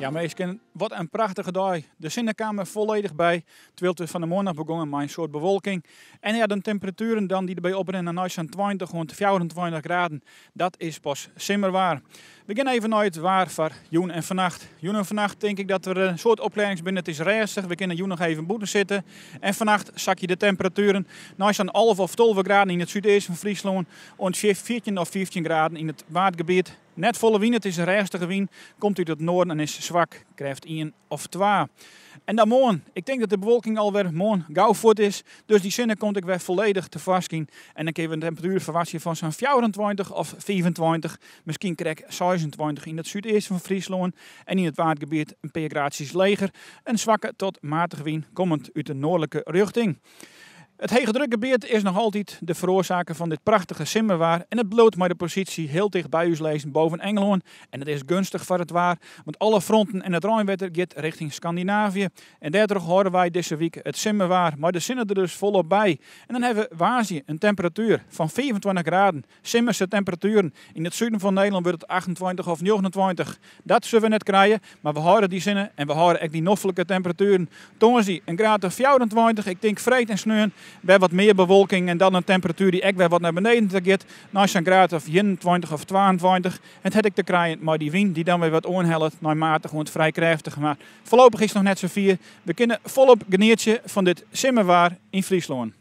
Ja minsken, wat in prachtige dei. De sinne kaam der folledich by, terwijl it fan 'e moarn noch begûn mei in soad bewolking. En ja, de temperatueren dan dy't derby oprinne nei sa'n 20 oant 24 graden, dat is pas simmerwaar. We gean even nei it waar foar jûn en fannacht. Jûn en fannacht tink ik dat der in soad opklearrings binne. It is rêstich, we kinne jûn noch even bûten sitte. En fannacht sakje de temperatueren nei sa'n 11 of 12 graden yn it súdeasten fan Fryslân oant 14 of 15 graden yn it Waadgebiet. Net folle wyn, it is in rêstige wyn, komt út it noarden en is swak, krêft ien of twa. En dan moarn, ik tink dat de bewolking alwer moarn gau fuort is, dus dy sinne komt ek wer folledich tefoarskyn. En dan kinne we in temperatuer ferwachtsje fan sa'n 24 of 25, miskien krekt 26 yn it súdeasten fan Fryslân en yn it Waadgebiet in pear graadsjes leger. In swakke tot matige wyn kommend út de noardlike rjochting. It hegedrukgebiet is noch altyd de feroarsaker fan dit prachtige simmerwaar en it bliuwt mei de posysje hiel ticht by ús lizzen boven Engelân. En it is gunstig foar it waar, want alle fronten en it reinwetter giet richting Skandinavië. En dêrtroch hâlde wy dizze wike it simmerwaar mei de sinne der dus folop by. En dan hawwe we woansdei in temperatuer fan 25 graden. Simmerse temperatueren. Yn it suden fan Nederlân wurdt it 28 of 29. Dat sille we net krije, mar we hâlde dy sinne en we hâlde ek dy noflike temperatueren. Tongersdei in graad of 24, ik tink freed en sneon wer wat mear bewolking en dan in temperatuer dy't ek wer wat nei beneden ta giet, nei sa'n graad of 21 of 22. En it hat ek te krijen mei dy wyn dy't dan wer wat oanhellet nei matich oant frij krêftich. Mar foarlopich is it noch net safier. We kinne folop genietsje fan dit simmerwaar yn Fryslân.